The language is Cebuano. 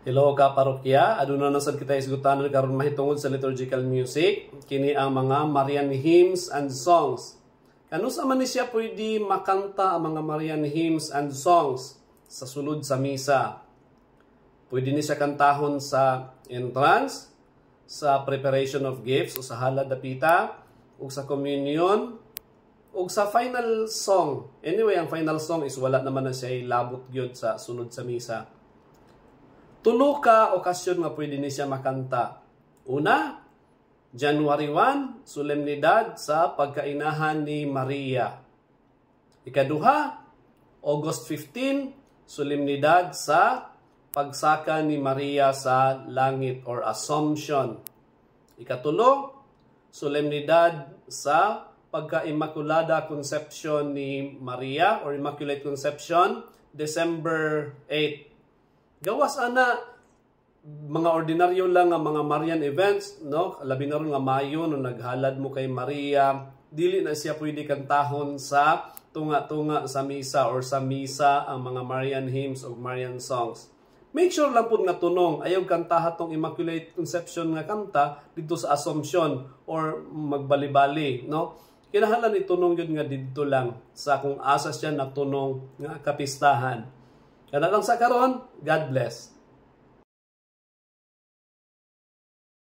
Hello ka parokya, aduna na sad kita isgutanan karon mahitungod sa liturgical music. Kini ang mga Marian hymns and songs. Kanusa man ni siya pwede makanta ang mga Marian hymns and songs sa sulod sa misa? Pwede ni siya kantahon sa entrance, sa preparation of gifts o sa halad dapita, ug sa communion, ug sa final song. Anyway, ang final song is wala naman na siya labot gyud sa sulod sa misa. Tulo ka okasyon nga pwede ni siya makanta. Una, January 1, solemnidad sa pagkainahan ni Maria. Ikaduha, August 15, solemnidad sa pagsaka ni Maria sa langit or Assumption. Ikatulo, solemnidad sa pagka-Immaculada Conception ni Maria or Immaculate Conception, December 8. Gawas ana, mga ordinaryo lang nga mga Marian events, no? Labi na ron nga Mayo no naghalad mo kay Maria, dili na siya pwede kantahon sa tunga-tunga sa misa or sa misa ang mga Marian hymns o Marian songs. Make sure lang pud nga tunong, ayaw kantaha tong Immaculate Conception nga kanta dito sa Assumption or magbalibali, no? Kinahanglan itunong yun nga didto lang sa kung asa siya natunong nga kapistahan. Kana lang sa karon, God bless.